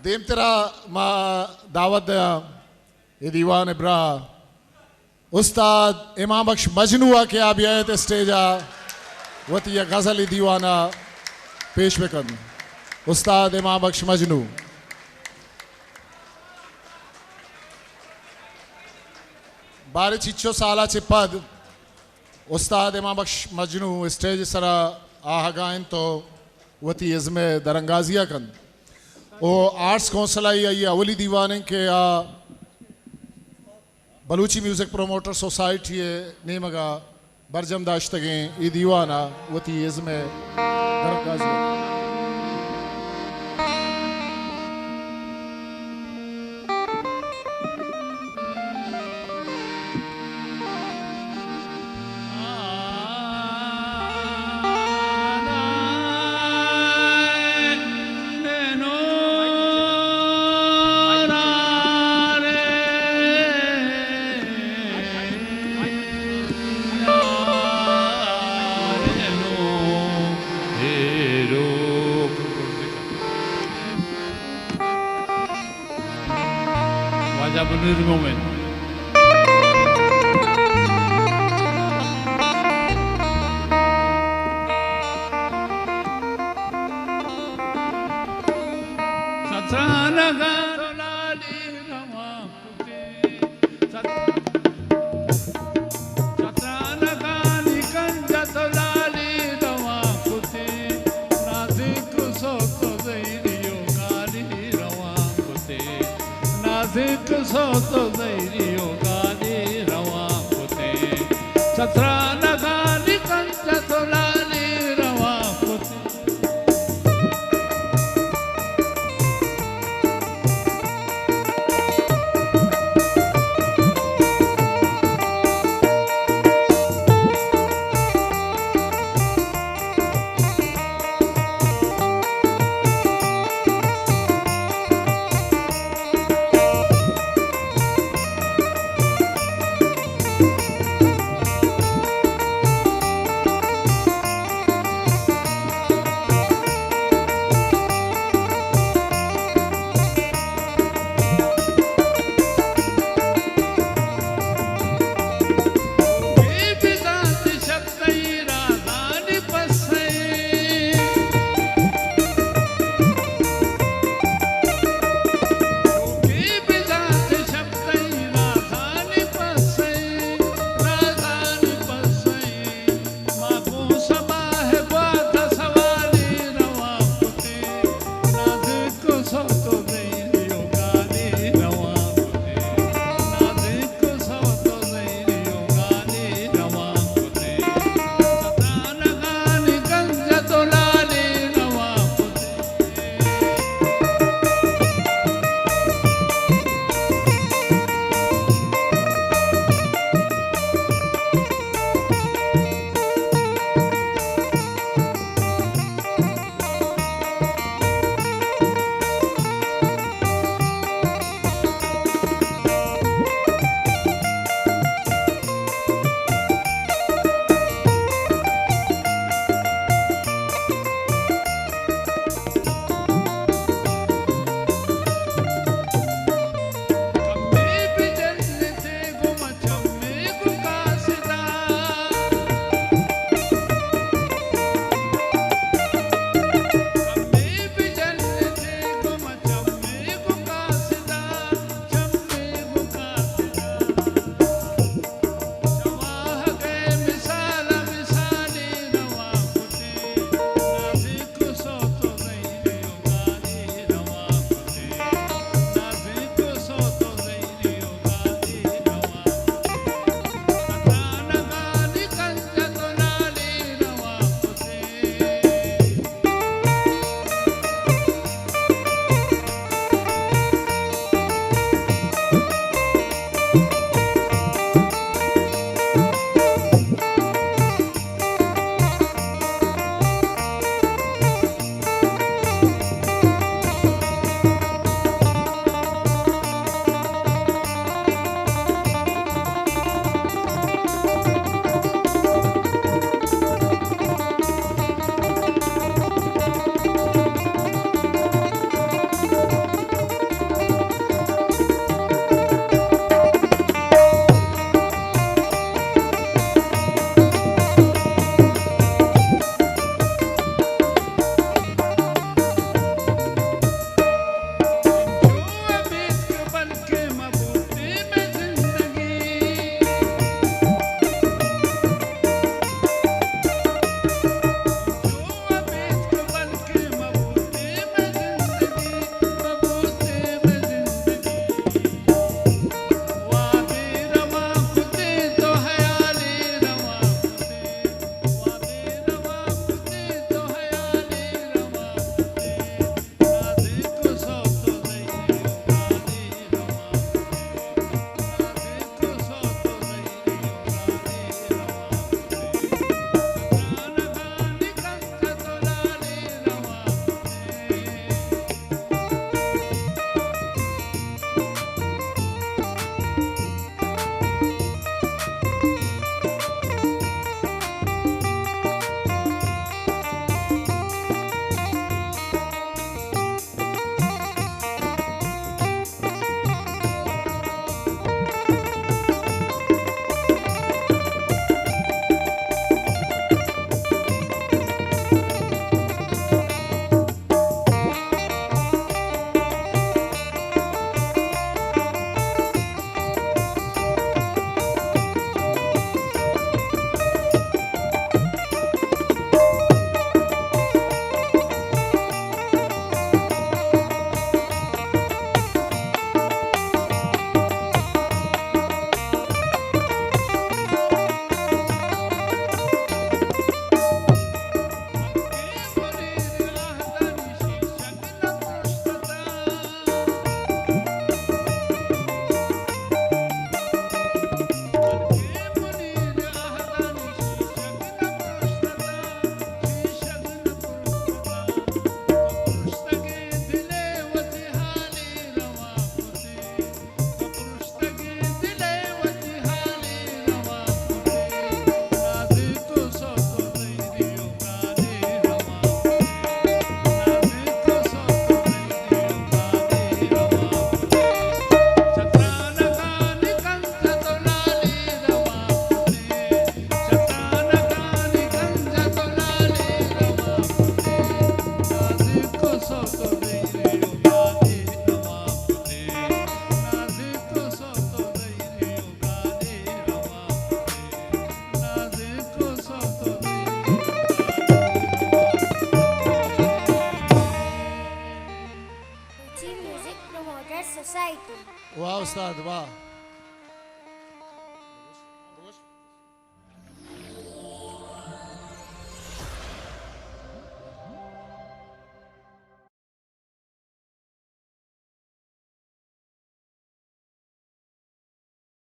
دیمترا ما دعوت دیاں اے دیوان ءِ براہ استاد امام بخش مجنو ءَ کہ آ بیایت اسٹیج ءَ وتی یک غزلی دیوان ءَ پیش بکنت۔ استاد امام بخش مجنو۔ باریں چنچو سال ءَ چہ پد استاد امام بخش مجنو اسٹیج ءِ سرا آہگا انت و وتی ازم ءِ درانگازی ءَ کنت۔ و آرٹس کونسل ءِ آئی ءِ اولی دیوان انت کہ آ بلوچی میوزک پروموٹر سوسائٹی ءِ نیمگ ءَ برجم داشتگیں اے دیوان ءَ وتی ازم ءِ درانگازی ءَ واجہ منیر مومن۔ سترانگان لالی رواں کتے، ست-، سترانگانی کنج ءَ تو لالی رواں کتے، نازک سوت و زہیری و گالی رواں کتے۔ نازک سوت و زہیری و گالی رواں کتے، سترانگانی کنج ءَ تو لالی رواں کتے۔ Music Promoter Society. واہ استاد، واہ۔